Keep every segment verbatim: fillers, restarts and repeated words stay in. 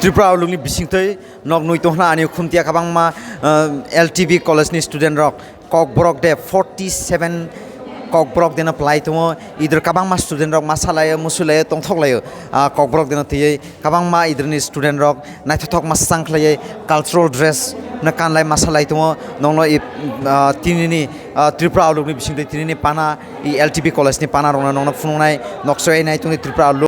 Tripura ulukni bisingtwi nok nwi tongna ani khumtiya kwbangma, ah, L T B college ni student rok Kokborok de forty seven Kokborok deno plai tongo, idor kwbangma student rok masa laio, musu laio, tongthok laio, ah, Kokborok deno twiwi kwbangma idorni student rok naithothok masang khlaiwi cultural dress no kanlai masa lai tongo, nokno i, ah, tinini, ah, Tripura ulukni bisingtwi tinini pana I L T B college ni pana rokno nokno phunuknai, nokso ai nai tongni Tripura lo.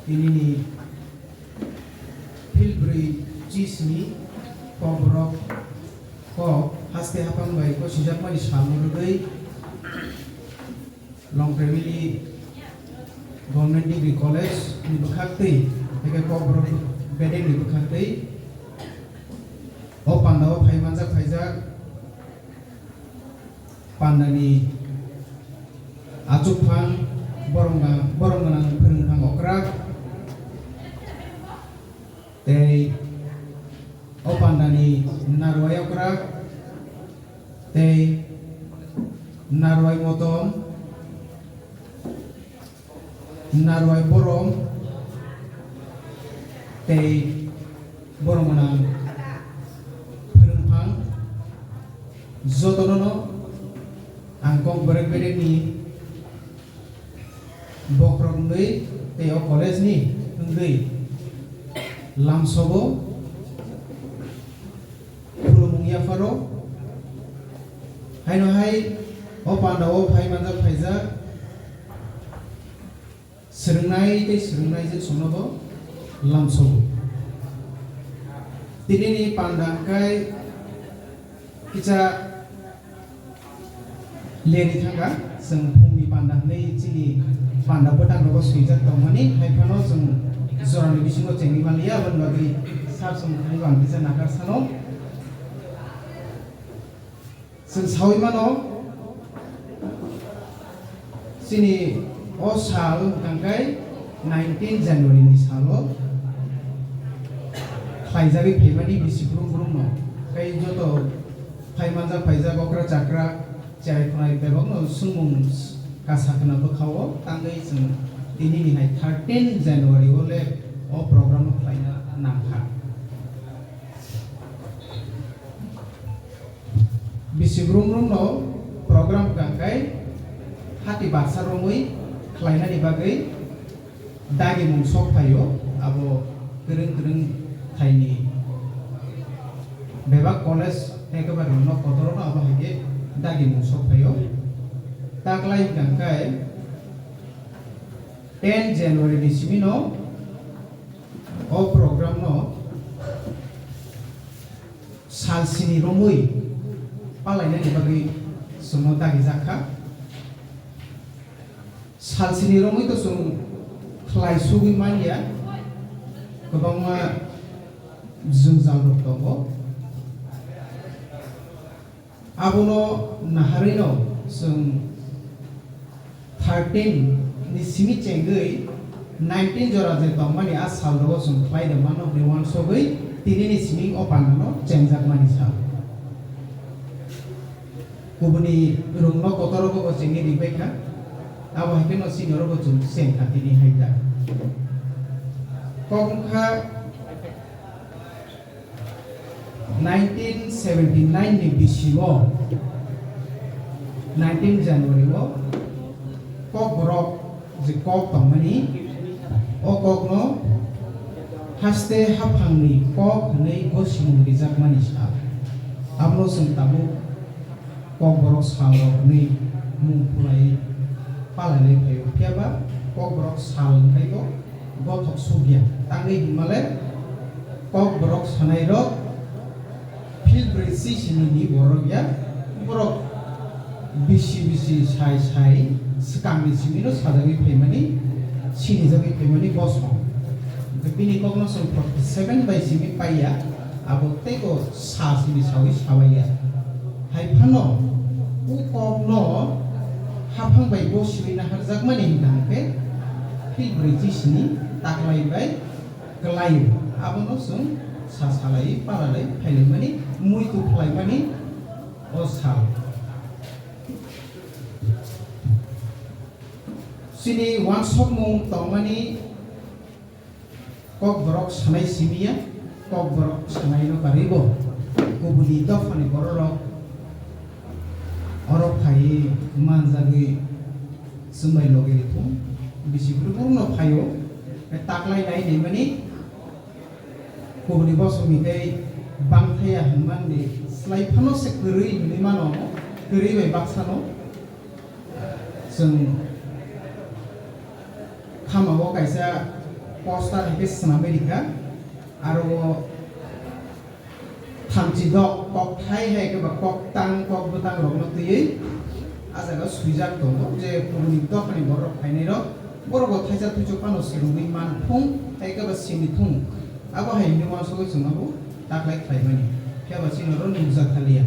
Tinini phil brwi chisni kokborok kok haste haphang bai kosijakmani salno rwgwi Longphaimili Government Degree College ni bwkhaktwi, tei khe kokborok bedekni bwkhaktwi o pandao phai manjak phaijak. Pandani achukphang borok gwnang, borok gwnang phwrwngphang okra tei o pandani narwai okra tei narwai motom. Narwai borom tei borom gwnang phwrwngphang jotono no ang kok berek berek ni bokhorok wngwi tei o college ni wngwi lamsogo. Khulumung yapharo haino hai o pandao phai manjak phaijak swrwngnai tei swrwngnai je chwngno bo lamsogo. Tinini panda hwnkhe kisa leri thangkha, chwng phungni panda hwnwi chini panda bwtang rogo swijak tongmani, hai phano chwng jorani bisingo chengwi manliya, aboni bagwi sir chwng thangwi ang kisa nakar sano. Chwng saui mano, chini o sal hwnkha khe nineteen January ni salo khlaijagwi phaimani bisi brum brum no. Tei joto phai manjak phaijak okra chakra cherai khwnai bebak no swngmung kasa khwna bwkha o tangwi chwng tini ni hai thirteen January o le o program no khlaina nangkha. Bisi brum brum no program hwnkha khe hati baksa romwi khlainani bagwi dagimung sok phaio, abo kwrwng kwrwng thaini bebak college tei kwbangma nok kotor no abo hai khe dagimung sok phaio. Taklai hwnkha khe ten January ni simi no o program no sal sini romwi palainani bagwi chwngno dagijak kha. Sal sini romwi to chwng khlai sugwi manya, kwbangma jwngjal rok tongo. Abono naharwino chwng thirteen ni simi chengwi nineteen jora je tongmani a sal rogo chwng khlai de mano hwnwi uansugwi tini ni simi o pandano chengjak mani sal. Kubuni rungno kotor rogo bo chengwi ringbai kha, abo hai kheno sini rogo chwng cheng kha tini hai da. Kok wngkha nineteen seventy nine ni bisingo, nineteen January o Kokborok je kok tongmani, o kokno haste haphangni kok hwnwi gosimung rijakmani sa. Abono chwng tabuk Kokborok sal rok hwnwi mung khulai palalai phaio, phiya ba Kokborok sal hwnkhe bo bothok sukya. Tangwi hinmale Kokborok sanai rok phil brwi si sini ni borok ya, borok bisi bisi sai sai swkang ni simi no sajagwi phaimani, sinijagwi phaimani bosong. Bini kok no chwng forty seven bai simi paiya, abo tei bo sa simi sawi sawaiya. Hai phano o kokno haphang bai bo simi naharjakmani hwnkha hwnkhe phil brwi chi sini taklai bai kwlaio. Abono chwng sa salai palalai phailaimani, muitu khlaimani o sal. Chini uansukmung tongmani Kokborok sanai simiya, Kokborok sanaino karwibo kubuni dophani bororok oro phaiwi manjagwi chwngbai logi rwthung. Bisi bwrwino phaio, taklai nai naimani kubuni bosongni tei bangthaya hwnmani slai phano se kwrwi hwnwi mano, kwrwi bai baksano. Chwng khamao kaisa poster hai khe swnamwi rikha, aro o thamchi dok kokthai hai khe ba koktang kokbwtang rokno twiwi ah jaga swijak tongo je kubuni dophani borok phainai rok, borok bo thaisa thuchuk phano swrwngwi man thung hai khe ba sini thung, abo hai hwnwi uansugwi chwngno bo taklai khlaimani, phiya ba chini oro nukjak thaliya.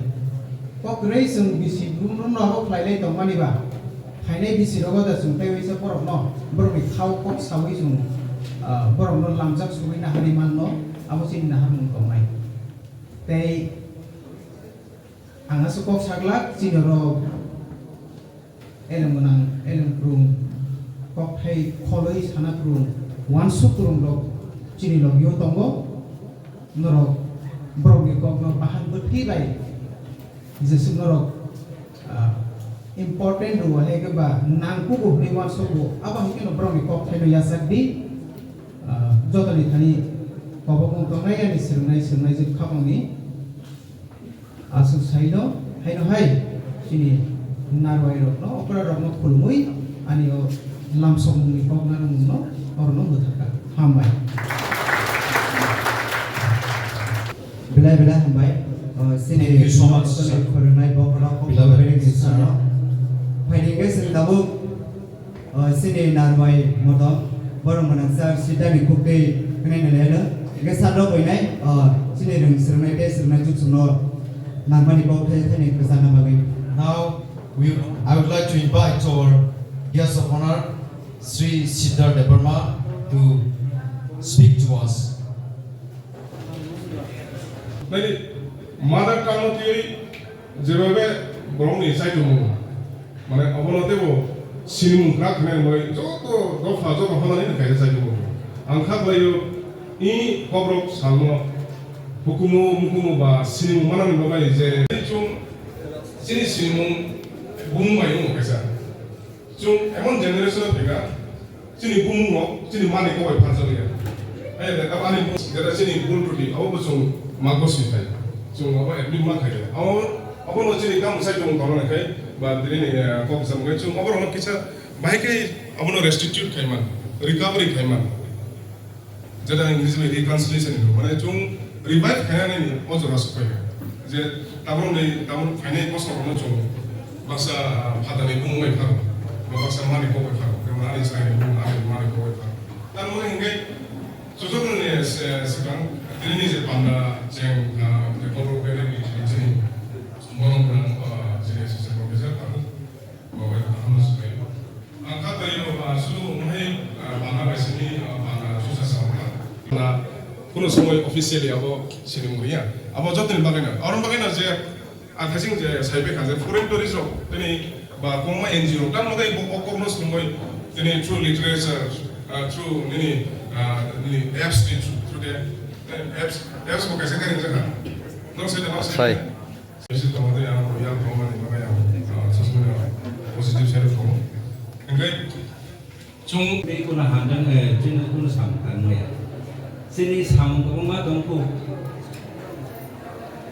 Kok kwrwi chwng bisi brum brum no abo khlailai tongmani ba, phainai bisi rogo da chwng tei waisa borok no, borok ni thao kok sawi chwng, ah, borok no lamjak sugwi naharwi man no, abo chini naharmung tongnai. Tei ang aswk kok saglak chini oro elem gwnang, elem kwrwng, kokthai kholwi sana kwrwng, uansuk kwrwng rok chini logio tongo. Norok borokni kokno bahan bwtwi bai jeswk norok, ah, important rwo hai khe ba nangkugo hwnwi uansukgo, abo hai kheno borokni kokthaino yachak di. Ah, jotoni thani kobokmung tongnai ani swrwngnai swrwngnai jwk khabangni. Aswk saino, haino hai, chini narwai rokno, okra rokno khulumui, ani o lamsokmungni kok narwkmungno, orono mwthakha. Hambai. Belai belai hambai. O, chini Thank you so much, sir. Khoroknai bokhorok, Belai belai. Belai sir. Phaidi khe chwng tabuk O, chini narwai motom, borok mwnaksa sitani khuktwi hwnwi nalaino. Hingke salo buinai, o, chini rwng swrwngnai tei swrwngnai chuksukno Nangmani kok thai thai ni kwchangna bagwi. Now, we, I would like to invite our guest of honor, Sri Siddharth Debbarma, to speak to us. Nini mother tongue twi jebabe borokni chaitumung. Mane obono teibo sinimung kwrak hwnwi wngwi joto dopha joto hwnani kaisa chaiwi tongo. Ang kha khlaio, i kokrok salno hukumu mukumu ba sinimung manani bagwi je chwng chini sinimung bumung bai wngo kaisa. Chwng emon generation o phaikha, chini bumung rok chini mani kok bai pharjak ya. Hai de, abo ani bumung, jeta chini bul tuti, abo bo chwng ma goswi khai. Chwng abo admit ma khai de. Abo, abo no chini kam sai tong tong na khai, ba tini ni, eh, kok sam khai. Chwng abo rok no kisa bahai khai abo no restitute khai man, recovery khai man. Jeta English bai reconciliation hino, mane chwng revive khainani o jora se phaikha. Je tabuk ni, tabuk phainai bosong rokno chwng baksa, ah, phatani bumung bai pharo, ba baksa mani kok bai pharo, jemon ani chwraini bumung ani mani kok bai pharo. Tar mani hingke chwng chwng ni, eh, se-, swkang tini ni je panda cheng, ah, je borok bebak ni chini, chini borok rok, ah, chini assistant professor tabuk. Ang kha tei bo, ah, sulu wng hai, ah, bana bai simi, ah, bana susa sa wngkha. Na, kuno somoi officially abo sini wngya. Abo jotoni bagwi no. Oro bagwi no je, ah, khasing je sai bai kha je foreign tourist rok tini ba kwbangma N G O rok tamo tei bo kok kokno swngwi tini through literature, ah, through nini, ah, nini apps ni through, through the, eh, apps, apps bo kaisa kari jakha. No sai da, no sai. Sai. Sisi tongmani ang yang tongmani bagwi ang, ah, sasmani positive side tongo. Hingke chwng tei kono hamjak, eh, chini kono samung tangmaya. Chini samung kwbangma tongkhu.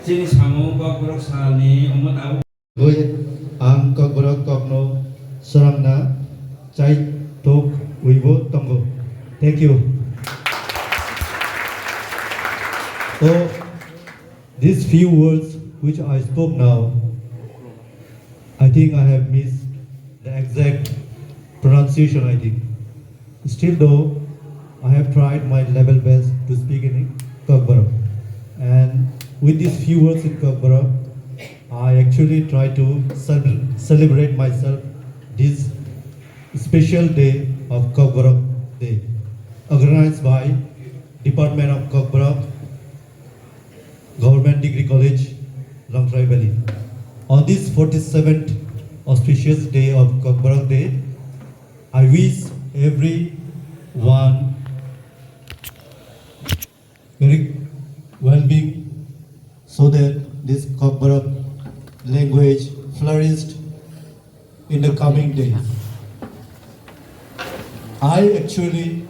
Chini samung Kokborok salni omo tabuk. Oi, ang Kokborok kokno srangna chai tok wibo tongo. Thank you. So, these few words which I spoke now, I think I have missed the exact pronunciation, I think. Still though, I have tried my level best to speak in Kokborok. And with these few words in Kokborok, I actually try to cel-, celebrate myself this special day of Kokborok Day, organized by Department of Kokborok, Government Degree College, Longtrai Valley. On this forty-seventh auspicious day of Kokborok Day, I wish everyone very well-being so that this Kokborok language flourished in the coming days. I actually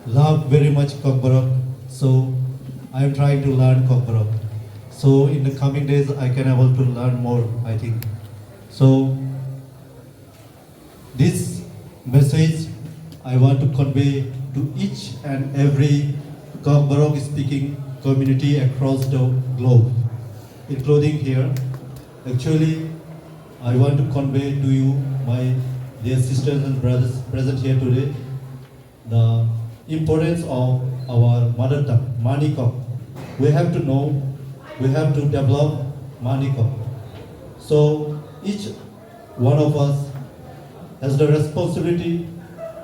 love very much Kokborok, so I am trying to learn Kokborok. So in the coming days, I can able to learn more, I think. So this message I want to convey to each and every Kokborok speaking community across the globe, including here. Actually, I want to convey to you, my dear sisters and brothers present here today, the importance of our mother tongue, Manikok. We have to know, we have to develop Manikok. So each one of us has the responsibility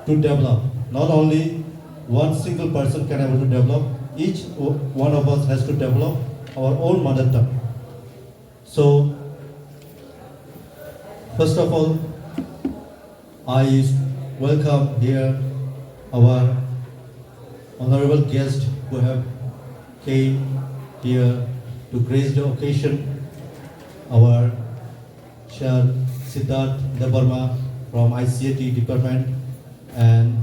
to develop. Not only one single person can able to develop, each o-, one of us has to develop our own mother tongue. So, first of all, I welcome here our honorable guest who have came here to grace the occasion, our Sir Siddharth Debbarma from I C A T department, and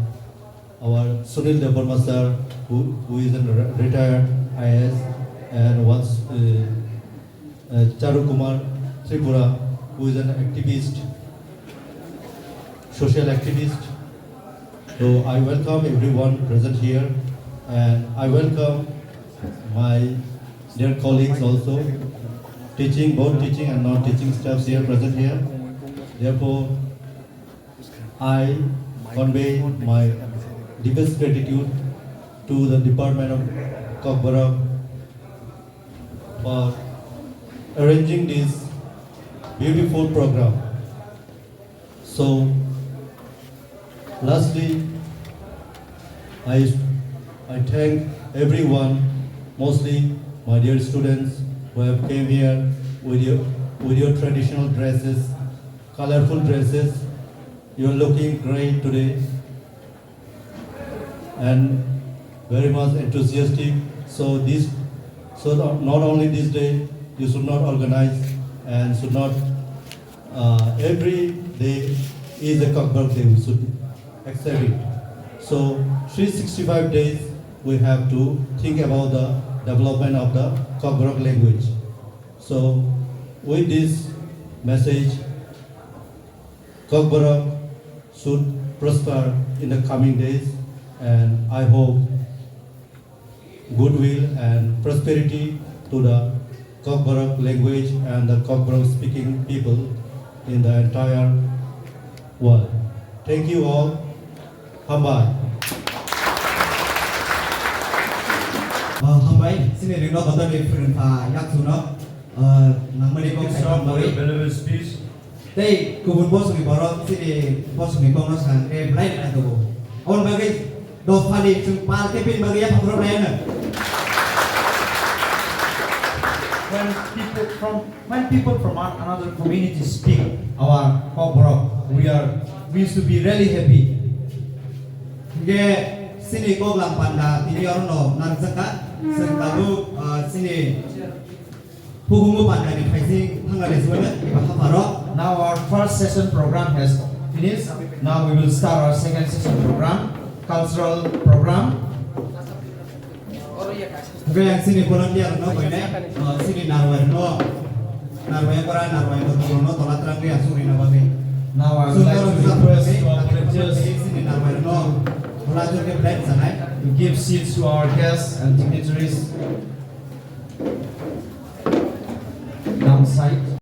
our Sunil Debbarma sir, who, who is a re-, retired I A S, and once, uh, uh, Charu Kumar Tripura, who is an activist, social activist. So I welcome everyone present here, and I welcome my dear colleagues also, teaching, both teaching and non-teaching staffs here present here. Therefore, I convey my deepest gratitude to the Department of Kokborok for arranging this beautiful program. So, lastly, I, I thank everyone, mostly my dear students who have came here with your, with your traditional dresses, colorful dresses. You're looking great today and very much enthusiastic. So this, so not not only this day, you should not organize and should not, uh, every day is a Kokborok day. We should accept it. So three sixty-five days we have to think about the development of the Kokborok language. So with this message, Kokborok should prosper in the coming days, and I hope goodwill and prosperity to the Kokborok language and the Kokborok speaking people in the entire world. Thank you all. Hambai. Ah, hambai, sini ringno kotor ni phrwngkha yakchuno, ah, nangmani kok Next sai round for hambai. The valuable speech. Tei kubun bosongni borok chini bosongni kokno sa khe belai rwna tongo. Aboni bagwi dophani chwng pal khe bini bagwi yaphang rw laino. When people from, when people from an-, another community speak our Kokborok, we are, we should be really happy. Hingke chini koklam panda tini orono narwkjakha. Chwng tabuk, ah, chini Hukumu pandani phaising thangna resiwano eba haparo. Now our first session program has finished. Now we will start our second session program, cultural program. Hwnkhe ang chini volunteer no koinai, uh, chini narwai no, narwai kora, narwai no, no tola trangwi asuk rina bagwi. Now I would like to request to our volunteers chini narwai no, tola trangwi plate sanai. To give seats to our guests and dignitaries. Downside.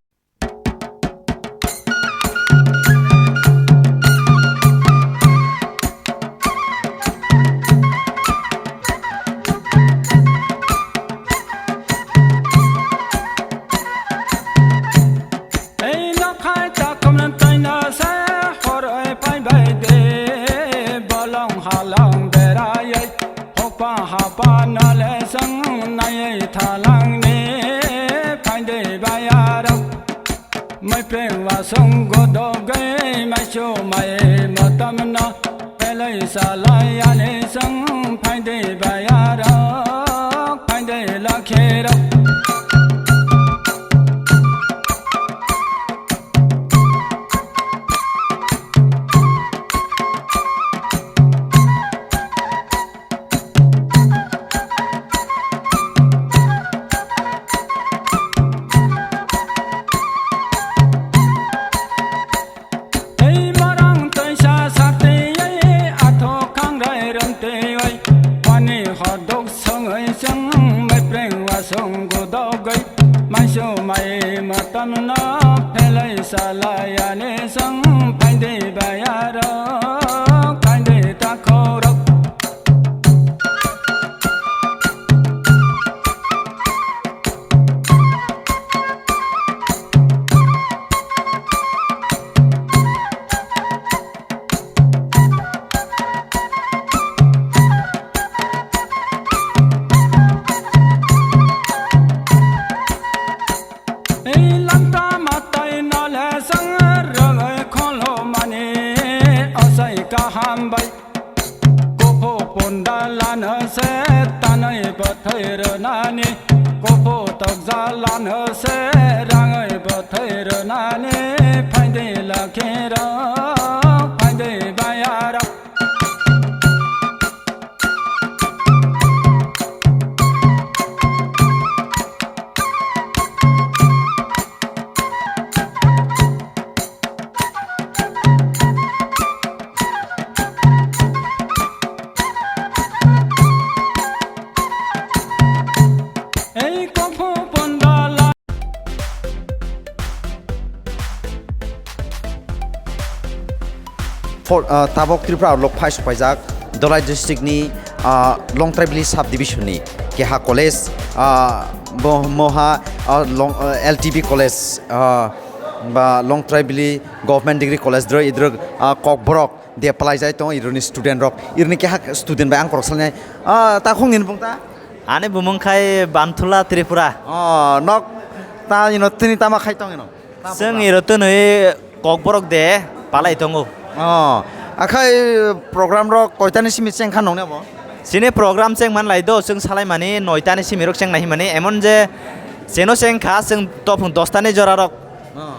Ei nokhai takhumrang taino se horoi phaibai de, bolong halong beraioi, hokpa hapa nole song naioi thalangni phaidei bayarok. Maipreng wasong godogoi maisu mai motamno, belai salai ani song phaidei bayarok, phaidei lakhirok. Ei morang toisa satwi ei athok khangrai rwntwi oi, wani hodok songoi chwng maipreng wasong godogoi maisu mai matamno phelai salai ani chwng phaidei bayarok phaidei takhorok. Ei lamta matai nole sang rwgwi kholo mani asai kaham bai. Kopho punda lano se tanwi bwthai rwnani, kopho tokja lano se rangwi bwthai rwnani, phaidi lakhirok, phaidi bayarok. Ei kung fu punda la. For, uh, tabok Tripura lok phai sokpaijak Dholai district ni, uh, Longtrai village sub division ni keha college, uh, Bo moha, ah, long, ah, L T B college, ah, ba Longtraibili Government Degree College dro idro, ah, Kokborok de palai jai tongo ironi student rok. Ironi keha student bai ang korok salnai. Ah, ta khung ni bung ta? Ani bumung khai Banthula Tripura. Oh, nok ta ino tini tama khai tong ino? Chwng iro twnwi Kokborok de palai tongo. Oh, akhai program rok koitani simi cheng kha nongni abo? Chini program cheng man lai do, chwng salai mani noitani simi rok cheng nai himani, emon je cheno cheng kha, chwng tophung dostani jora rok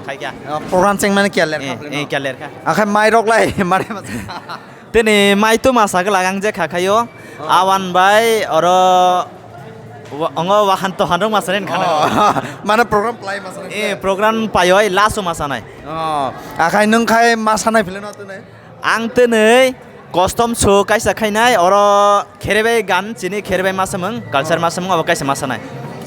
khai kha. Oh, program cheng mani kya ler kha? Eh, eh, kya ler kha? Akhai mai rok lai mare. Tini mai to masa ke lagang je khakhayo. Oh. Awan bai oro wa-, ongo wahan to hanrok masa ren khana. Oh. Mane program play masa ren. Eh, program payoi last o masa nai. Oh. Akhai nung khai masa nai phile no tini? Ang tini custom show kaisa khainai oro kherebai gan chini kherebai masa mung, culture masa mung abo kaisa masa nai.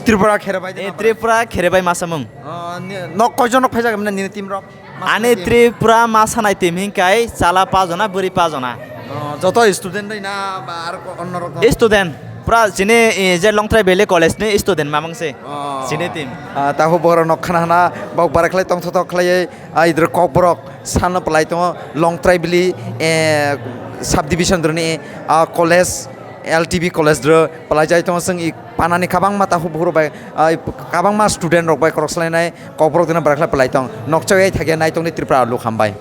Tripura kherebai de. Eh, Tripura kherebai masa mung. Oh, ni, nok koijon nok phaijak mane nini team rok? Ani Tripura ma sanai team hinkai chala pa jona, bwrwi pa jona. Oh, joto student dai na ba ar ko onno rok? Student. Pura chini, eh, je Longtrai Valley College ni student mamang se. Oh. Chini team. Ah, tahu boro nok khana hana bok barak khlai tong thotok khlai, ah, idro kok borok sano palai tongo Longtrai Valley, eh, subdivision droni, ah, college, L T B college dro palai jai tongo seng i panani kabang mata huburu bai, ah, kabang ma student rok bai korok slai nai. Kokborok dina bwrakhlai palai tong. Nokchawai thakya nai tongni Tripura luk hambai.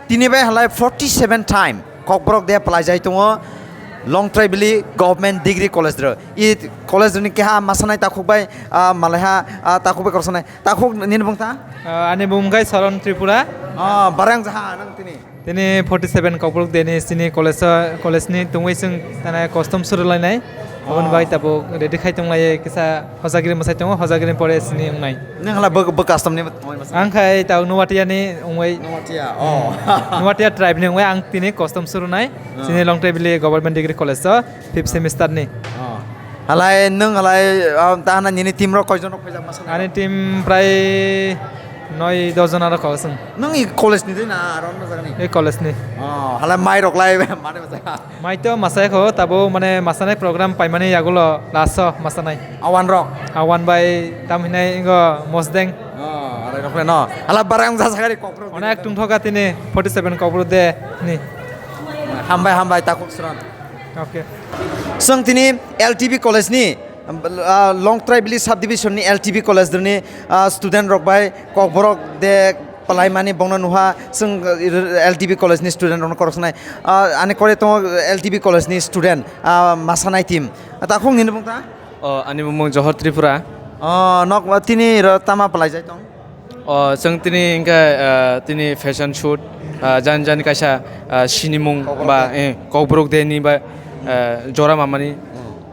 Tini bai halai forty seven time Kokborok de palai jai tongo Longtrai Valley Government Degree College dro. I college ni keha masanai takhuk bai, ah, malaiha, ah, takhuk bai koroksanai. Takhuk nini bung ta? Ah, ani bung khe Saron Tripura. Ah, barang jaha nang tini. Tini forty seven Kokborok deni sini college o, college ni tungwi chwng tana custom suru lainai. Aboni bai tabuk ready khai tong lai kisa hojagiri mwsai tongo, hojagiri pore sini wngnai. Nang hala bo, bo custom ni wngnai masa? Ang khai tabuk Nuwatia ni wngnai. Nuwatia, oh. Nuwatia tribe ni wngnai ang tini custom suru nai. Ah. Sini Longtrai Valley Government Degree College o. Fifth semester ni. Oh. Halai nwng halai, ah, ta hana nini team rok koijon rok phaijak masa nai? Ani team prai noi dos jona rok kho chwng. Nwng i college ni de na aro no jaga ni? I college ni. Oh, halai mai rok lai mane masa. Mai to masa kho tabo mane masa nai program paimani yagulo last o masa nai. Awan rok. Awan bai tam hinai ingo Mosdeng. Oh, arai rok no. Hala barang ja sagari kok rok. Onek tungthoka tini forty seven Kokborok de ni. Hambai hambai takhuk sran. Okay. Chwng tini L T B college ni, ah, Longtrai Valley subdivision ni L T B college ni, ah, student rok bai Kokborok de palaimani bongno nuha chwng, ah, L T B college ni student rokno koroksanai. Ah, ani kore tongo L T B college ni student, ah, masanai team. Takhuk nini bung ta? Oh, ani bumung Johor Tripura. Oh, nok tini ro tama palai jai tong? Oh, chwng tini hwnkhe, ah, tini fashion shoot, ah, jani jani kaisa, ah, sinimung ba, eh, Kokborok de ni ba, ah, jora mamani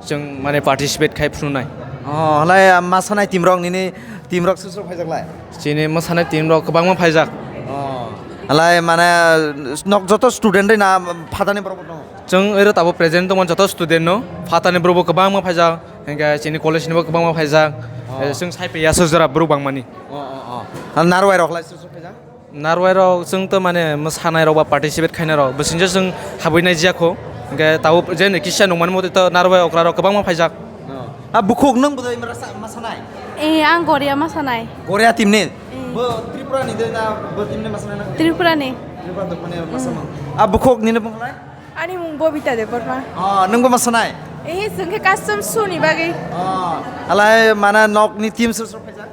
chwng mane participate khai phunuknai. Oh, halai, ah, masanai team rok nini team rok sosok phaijak lai? Chini masanai team rok kwbangma phaijak. Oh, halai mane nok joto student de na phatani borok tongo? Chwng ero tabo present tongma joto student no phatani borok bo kwbangma phaijak. Hingke chini college ni bo kwbangma phaijak. Oh. Eh, chwng sai paiya so jora borok bangmani. Oh, oh, oh. Narwai rok lai sosok phaijak? Narwai rok chwng to mane mwsanai rok ba participate khainai rok. Bisingjo chwng habwi nai jia kho. Hingke tabo je ni kisa nungmani motoi to narwai okra rok kwbangma phaijak. Oh. Ah, bukhuk nwng bo dai masa, masanai? Eh, ang Goria masanai. Goria team ni? Eh. Bo Tripura ni de na bo team ni masanai na? Tripura ni. Tripura to mane masamang. Ah, bukhuk nini bung lai? Ani mung Bobita Debbarma. Oh, nwngbo masanai? Eh, chwng khe custom show ni bagwi. Oh, halai mana nokni team sir sir phaijak?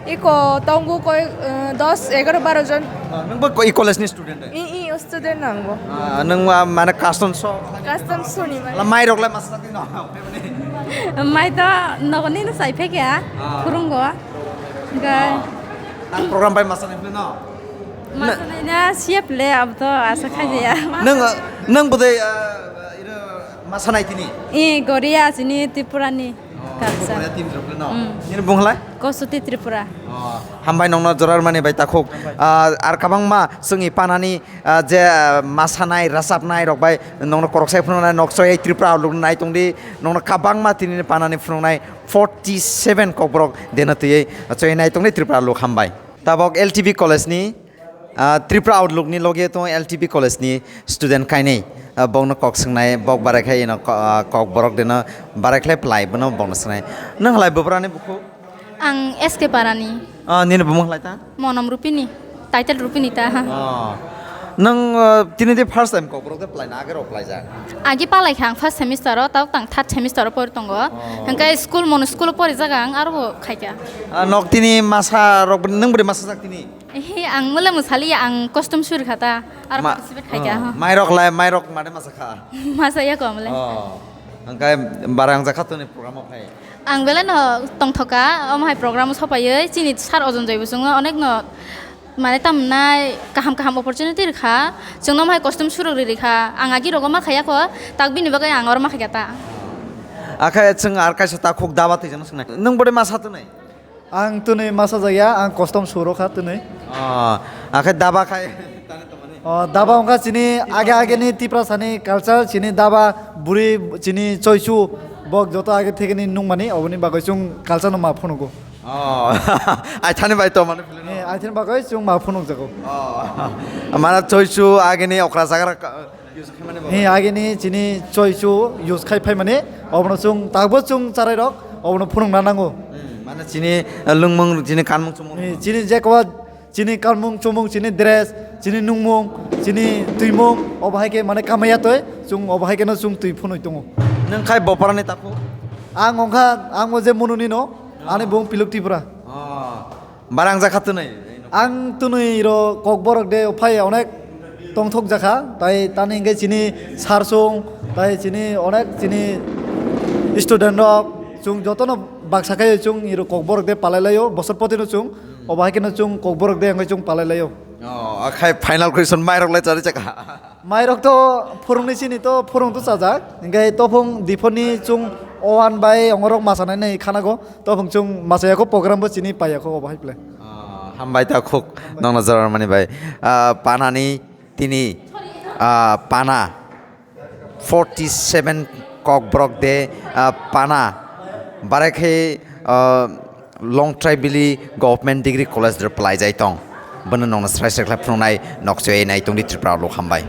Iko tongo koi, eh, dos, egaroh, baroh jon. Oh, nwngbo ko-, i college ni student de? I, i, o student nangbo. Ah, nwng ma-, mana custom show? Custom show ni bagwi. Hala mai rok lai masa twi no? Mai to nokni no sai phekya, ah, phurungo. Ga. Ah, ang program bai masa nai no? Masanai na siya ple, abo to asa khaijaya. Nang, nang budai, ah, iro masanai tini? Eh, Goria chini Tripura ni. Oh, Sir. Korea team rok no. Hmm. Nini bung halai? Kosuti Tripura. Oh, hambai nongno jorar mani bai takhuk. Ah, ar kabangma chwngni panani, ah, je, ah, masanai, rwchapnai rok bai nongno koroksa phunuknai, nokchoi Tripura luk nai tongdi, nongno kabangma tini panani phunuknai forty seven kokborok dena twiwi choi nai tongdi Tripura luk hambai. Tabok L T B college ni, ah, Tripura Outlook ni logi tongo L T B college ni student kainwi, ah, bokno kok swngnai, bok barai khe ino ko-, ah, kok borok deno barai khlai phlai bono bokno swngnai. Nwng halai bubrani bukhuk? Ang S K Parani. Ah, nini bumung halai ta? Monam Rupini, title Rupini ta. Ah. Nwng, ah, tini de first time kok borok de phlai na age rok phlai jak? Agi palai kha ang first semester o, tabok tang third semester o pori tongo. Oh. Hingke school mono school o pori jaga ang aro bo khaikha. Ah, nok tini masa rok, nwng bwrwi masa jak tini? Ehe, ang mole mwsali ya, ang costume suri kha ta, aro Ma-, participate khai kha, oh, ha. Mairok lai, mairok made masa kha? Masa ya ko mole. Oh, angkai barang jakha tuni program o phai? Ang bele no tongthoka, omo hai program o sopaiwi, chini sir Ojon Joy bo chwngno onek no mane tamnai kaham kaham opportunity rikha, chwngno omo hai costume surok ri rikha, ang agi rogo ma khaya ko, tak bini bagwi ang oro ma khaya ta. Akhe chwng ar kaisa takhuk daba twijano swngnai. Nwng bode masa twnwi? Ang twnwi masa jaya, ang custom suro kha twnwi. Oh, akhe daba khai. Oh, daba wngkha chini age age ni Tiprasa ni culture, chini daba buri chini choisu bok joto age theke ni nungmani oboni bagwi chwng culture no ma phunugo. Oh, aithani bai to mane philino. He, aithani bagwi chwng ma phunuk jago. Oh, mana choisu age ni okra jagra ka-, He, agini chini choisu use khai phaimani, obono chwng takbo chwng charairok obono phunukna nango. Hmm, mane chini, eh, lwngmung, chini kanmung chumung. He, chini je kowa chini kanmung chumung, chini dress, chini nungmung, chini twimung, obo hai khe mane kamaiya toi, chwng obo hai kheno chwng twi phunui tongo. Nwng khai boparani takhuk? Ang wngkha, ang o je Monuni no, ani bung Pilok Tripura. Oh. Barang jakha twnwi? Ang twnwi ro Kokborok de phai onek tongthok jakha, tai tani hwnkhe chini sir chwng, tai chini onek chini student rok, chwng jotono baksa khe chwng iro Kokborok de palai laio, bosor potino chwng, obo hai kheno chwng Kokborok de hwnkhe chwng palai laio. Oh, akhai final question mairok lai chari chakha. Mairok to phwrwngni sini to phwrwng to chajak, hwnkhe tophong diphoni chwng owan bai ongorok masanai nai khanago, tophong chwng masayakho program bo chini paiyakho obo hai phle. Ah, hambai ta khuk nongno jora mani bai. Ah, panani tini, ah, pana forty seven Kokborok de, ah, pana barai khe, ah, Longtraibili Government Degree College de palai jai tong. Bono nongno srai srai khlai phunuknai nokchoi nai tongdi Tripura lok hambai.